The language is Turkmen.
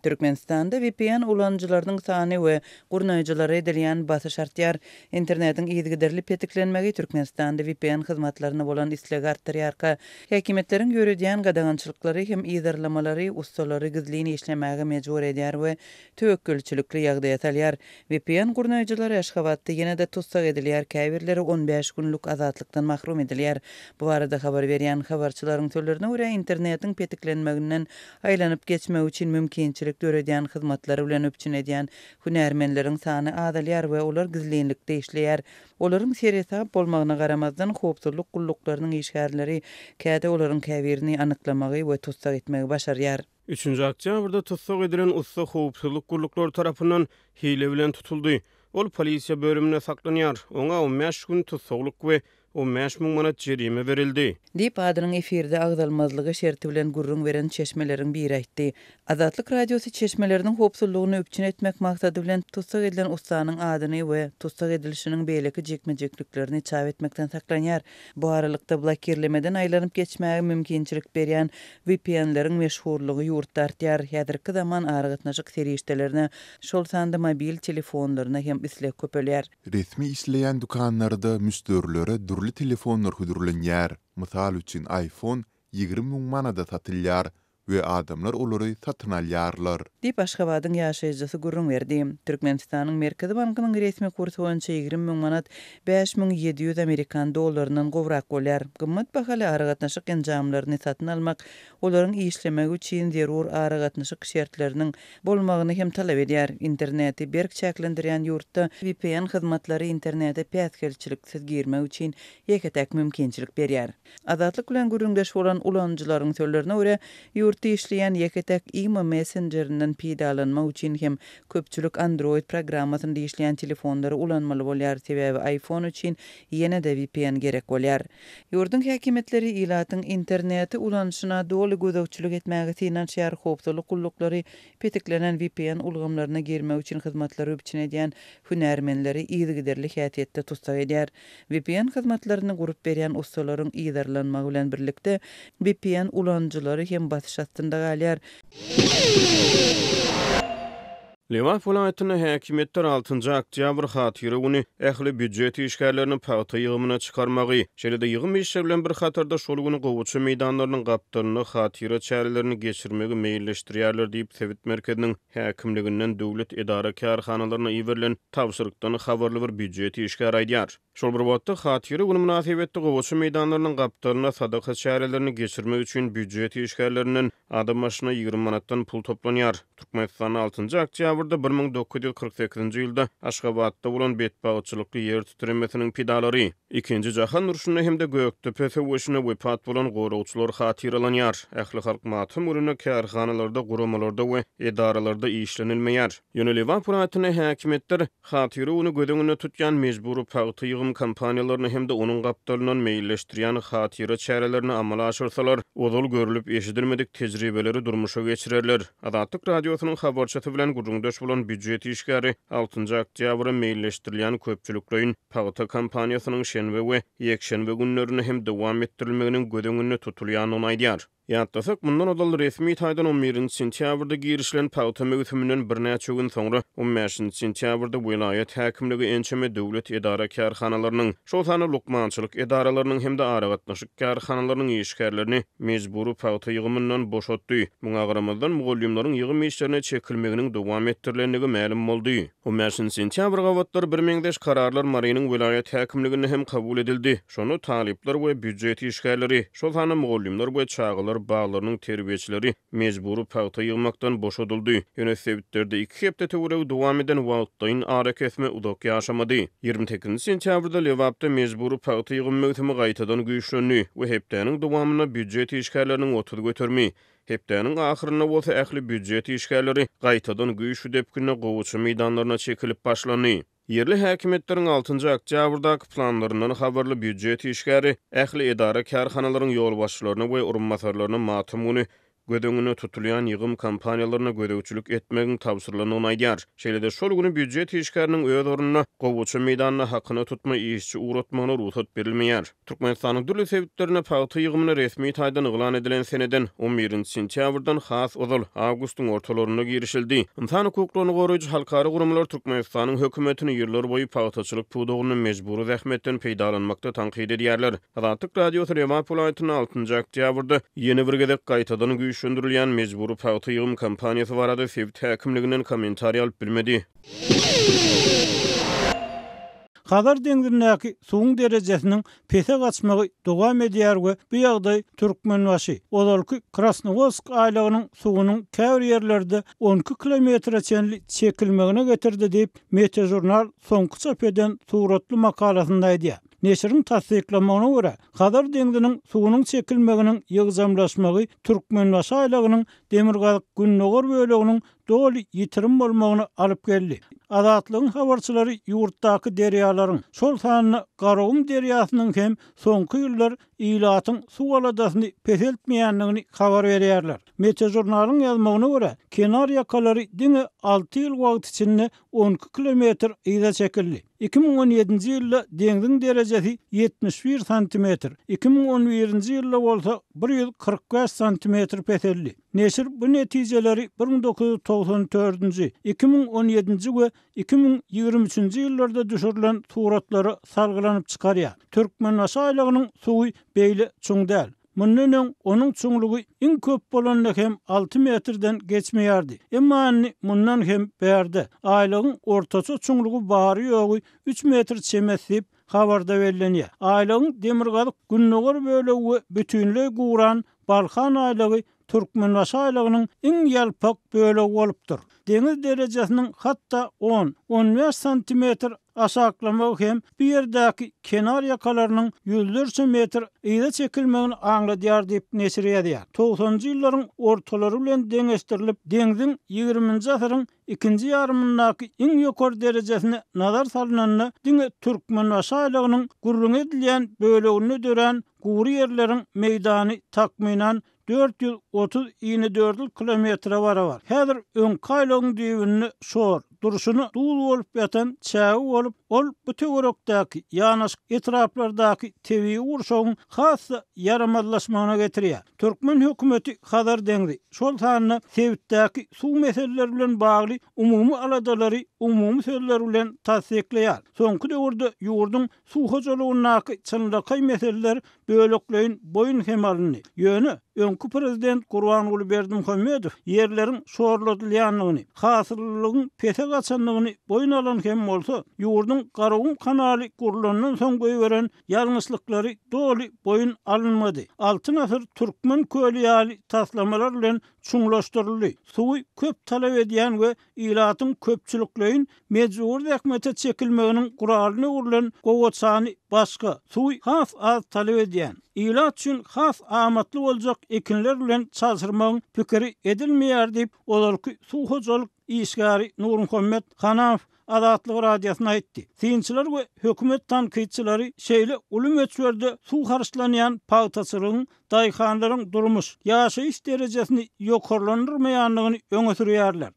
Türkmenistanda vpn ulanyjylarynyň sany we gurnaýjylara edilýän basyş artýar. Internetiň yzygiderli petiklenmegi Türkmenistanda vpn hyzmatlaryna bolan islegi artdyrýarka, häkimiýetleriň ýöredýän gadagançylyklary hem yzarlamalary ussalary gizlin işlemäge mejbur edýär we töwekgelçilikli ýagdaýa salýar. Vpn gurnaýjylary Aşgabatda ýene-de tussag edilýär, käbirleri on bäş günlük azatlykdan mahrum edilýär. Bu barada habar berýän habarçylaryň sözlerine görä, internetiň petiklenmeginden aýlanyp geçmek üçin mümkinçilik döredýän hyzmatlary bilen üpjün edýän hünärmenleriň sany azalýar we olar gizlinlikde işleýär. Olaryň seresap bolmagyna garamazdan, howpsuzlyk gulluklarynyň işgärleri käte olaryň käbirini anyklamagy we tussag etmegi başarýar. Üçünji oktýabrda tussag edilen ussa howpsuzlyk gulluklary tarapyndan hile bilen tutuldy. Ol polisiýa bölüminde saklanýar. Oňa on bäş gün tussaglyk we 15 000 manat jerime berildi. Diýip, adynyň efirde agzalmazlygy şerti bilen gürrüň beren çeşmeleriň biri aýtdy. Azatlyk Radiosy çeşmeleriniň howpsuzlygyny üpjün etmek maksady bilen, tussag edilen ussanyň adyny we tussag edilişiniň beýleki jikme-jikliklerini çap etmekden saklanýar. Bu aralykda, blokirlemeden aýlanyp geçmäge mümkinçilik berýän VPN-leriň meşhurlygy ýurtda artýar, häzirki zaman aragatnaşyk serişdelerine, şol sanda mobil telefonlaryna hem isleg köpelýär. Resmi işleýän dükanlarda müşderilere dürli telefonlar hödürlenýär. Mysal üçin, iPhone 20 000 manada satylýar we adamlar olary satyn alýarlar. Diýip, Aşgabadyň ýaşaýjysy gürrüň berdi. Türkmenistanyň Merkezi bankynyň resmi kursy boýunça 20 000 manat 5700 amerikan dollaryndan gowrak bolýar. Gymmat bahaly aragatnaşyk enjamlaryny satyn almak olaryň işlemegi üçin zerur aragatnaşyk şertleriniň bolmagyny hem talap edýär. Interneti berk çäklendirýän ýurtda vpn hyzmatlary internete päsgelçiliksiz girmek üçin ýeke-täk mümkinçilik berýär. Azatlyk bilen gürrüňdeş bolan ulanyjylaryň sözlerine görä, ýurtda işleýän ýeke-täk imo messenjerinden peýdalanmak üçin hem köpçülik Android programmasynda işleýän telefonlary ulanmaly bolýar, sebäbi iPhone üçin ýene-de vpn gerek bolýar. Ýurduň häkimiýetleri ilatyň interneti ulanyşyna doly gözegçilik etmäge synanyşýar, howpsuzlyk gulluklary petiklenen vpn ulgamlaryna girmek üçin hyzmatlary üpjün edýän hünärmenleri yzygiderli häsiýetde tussag edýär. Vpn hyzmatlaryny gurup berýän ussalaryň yzarlanmagy bilen birlikde, vpn ulanyjylary hem basyş astynda galýar. Lebap welaýatynda häkimiýetler altynjy oktýabr Hatyra güni ähli býujet işgärlerini pagta ýygymyna çykarmagy, şeýle-de ýygym işleri bilen bir hatarda şol güni gowaça meýdanlarynyň gapdalynda hatyra çärelerini geçirmegi meýilleşdirýärler diýip, sebit merkeziniň häkimliginden döwlet edara-kärhanalaryna iberilen tabşyrykdan habarly bir býujet işgäri aýdýar. Şol bir wagtda, Hatyra güni mynasybetli gowaça meýdanlarynyň gapdalynda sadaka çärelerini geçirmek üçin býujet işgärlerinden adam başyna 20 manatdan pul toplanýar. Türkmenistanda altynjy oktýabrda 1948-nji ýylda Aşgabatda bolan betbagtçylykly ýer titremesiniň pidalary, Ikinji jahan urşunda hem-de Gökdepe söweşinde wepat bolan goragçylar hatyralanýar. Ählihalk matam gününde kärhanalarda, guramalarda we edaralarda işlenilmeýär. Ýöne Lebap welaýatynda häkimiýetler Hatyra güni göz öňünde tutýan mejbury pagta ýygym kampaniýalaryny hem-de onuň gapdalyndan meýilleşdirýän hatyra çärelerini amala aşyrsalar, ozal görlüp-eşidilmedik tejribeleri durmuşa geçirerler. Azatlyk Radiosynyň habarçysy bilen gürrüňdeş bolan býujet işgäri altynjy oktýabra meýilleşdirilýän köpçülikleýin pagta kampaniýasynyň şenbe we ýekşenbe günlerinde hem dowam etdirilmeginiň göz öňünde tutulýandygyny aýdýar. Ýatlasak, mundan ozal resmi taýdan on birinji sentýabrda girişilen pagta möwsüminden birnäçe gün soňra, on bäşinji sentýabrda welaýat häkimligi ençeme döwlet edara-kärhanalarynyň, şol sanda lukmançylyk edaralarynyň hem-de aragatnaşyk kärhanalarynyň işgärlerini mejbury pagta ýygymyndan boşatdy. Muňa garamazdan, mugallymlaryň ýygym işlerine çekilmeginiň dowam etdirilendigi mälim boldy. On bäşinji sentýabr gabatlar birmeňzeş kararlar Marynyň welaýat häkimliginde hem kabul edildi. Şonda talyplar we býujet işgärleri, şol sanda mugallymlar we çagalar baglarynyň terbiýeçileri mejbury pagta ýygmakdan boşadyldy. Ýöne sebitlerde iki hepde töweregi dowam eden wagtlaýyn arakesme uzak ýaşamady. 28-nji sentýabrda Lebapda mejbury pagta ýygym möwsümi gaýtadan güýçlendi we hepdäniň dowamynda býujet işgärleriniň 30 göterimi, Hepdäniň ahyrynda bolsa ähli býujet işgärleri gaýtadan güýçli depginde gowaça meýdanlaryna çekilip başlandy. Ýerli häkimiýetleriň altynjy oktýabrdaky planlaryndan habarly býujet işgäri ähli edara-kärhanalaryň ýolbaşçylaryna we orunbasarlaryna matam güni. Göz öňünde tutulýan ýygym kampaniýalaryna gözegçilik etmegiň tabşyrylandygyny aýdýar. Şeýle-de şol güni býujet işgäriniň öz ornuna gowaça meýdanyna hakyna tutma işçi ugratmagyna rugsat berilmeýär. Türkmenistanyň dürli sebitlerinde pagta ýygymyna resmi taýdan yglan edilen seneden, on birinji sentýabrdan has ozal, awgustyň ortalarynda girişildi. Ynsan hukuklaryny goraýjy halkara guramalar Türkmenistanyň hökümetini ýyllarboýy pagtaçylyk pudagynda mejbury zähmetden peýdalanmakda tankyt edýärler. Azatlyk Radiosy Lebap welaýatynda altynjy oktýabrda ýene bir gezek gaýtadan güýçlendirilýän mejbury pagta ýygym kampaniýasy barada sebit häkimliginden kommentariý alyp bilmedi. Hazar deňzindäki suwuň derejesiniň pese gaçmagy dowam edýär we bu ýagdaý Türkmenbaşy, ozalky Krasnowodsk aýlagynyň suwunyň käbir ýerlerde 12 kilometre çenli çekilmegine getirdi diýip, Metežurnal soňky çap eden suratly makalasynda aýdýar. Neşiriň tassyklamagyna görä, Hazar deňziniň suwunyň çekilmeginiň ýygjamlaşmagy Türkmenbaşy aýlagynyň demirgazyk-gündogar böleginiň doly ýitirim bolmagyna alyp geldi. Azatlygyň habarçylary ýurtdaky derýalaryň, şol sanda Garagum derýasynyň hem soňky ýyllar ilatyň suw aladasyny peseltmeýändigini habar berýärler. Metežurnalyň ýazmagyna görä, kenar ýakalary diňe alty ýyl wagt içinde 12 kilometr yza çekildi. 2017-nji ýylda deňziň derejesi 71 santimetr, 2011-nji ýylda bolsa 145 santimetr peseldi. Neşir bu netijeleri 1994-nji, 2017-nji we 2023-nji ýyllarda düşürilen suratlara salgylanyp çykarýar. Türkmenbaşy aýlagynyň suwy beýle çuň däl. Mundan öň onuň çuňlugy iň köp bolanda hem alty metrden geçmeýärdi. Emma indi mundan hem bärde, aýlagyň ortaça çuňlugy bary-ýogy üç metr çemesi diýip, habarda bellenýär. Aýlagyň demirgazyk-gündogar bölegi we bütinleý guran Balkan aýlagy Türkmenbaşy aýlagynyň iň ýalpak bölegi bolupdyr. Deňiz derejesiniň hatda on, on bäş santimetr aşaklamagy hem bu ýerdäki kenar ýakalarynyň ýüzlerçe metr yza çekilmegini aňladýar diýip, neşir ýazýar. Togsanynjy ýyllaryň ortalary bilen deňeşdirilip, deňziň ýigriminji asyryň ikinji ýarymyndaky iň ýokary derejesine nazar salnanda, diňe Türkmenbaşy aýlagynyň gürrüňi edilýän böleginde dörän gury ýerleriň meýdany takmynan 430 inedördül kilometre barabar. Häzir öňki aýlagyň düýbünde şor, durşuna duz bolup ýatan çäge bolup, ol bu töwerekdäki, ýanaşyk etraplardaky tebigy gurşawyň has-da ýaramazlaşmagyna getirýär. Türkmen hökümeti Hazar deňzi, şol sanda sebitdäki suw meseleleri bilen bagly umumy aladalary umumy sözler bilen tassyklaýar. Soňky döwürde ýurduň suw hojalygyndaky çynlakaý meseleler bölekleýin boýun hem alyndy. Ýöne, öňki prezident Gurbanguly Berdimuhamedow ýerleriň şorladylýandygyny, hasyllylygyň pese gaçandygyny boýun alan hem bolsa, ýurduň Garagum kanaly gurlandan soň goýberen ýalňyşlyklary doly boýun alynmady. Altyn asyr Türkmen köli ýaly taslamalar bilen çuňlaşdyryldy. Suwy köp talap edýän we ilatyň köpçülikleýin mejbury zähmete çekilmeginiň guralyna öwrülen gowaçany başga, suwy has az talap edýän, ilat üçin has amatly boljak ekinler bilen çalşyrmagyň pikiri edilmeýär diýip, ozalky suw hojalyk işgäri Nurmuhammet Hanamow Azatlyk Radiosyna aýtdy. Synçylar we hökümet tankytçylary şeýle uly möçberde suw harçlanýan pagtaçylygyň daýhanlaryň durmuş, ýaşaýyş derejesini ýokarlandyrmaýandygyny öňe sürýärler.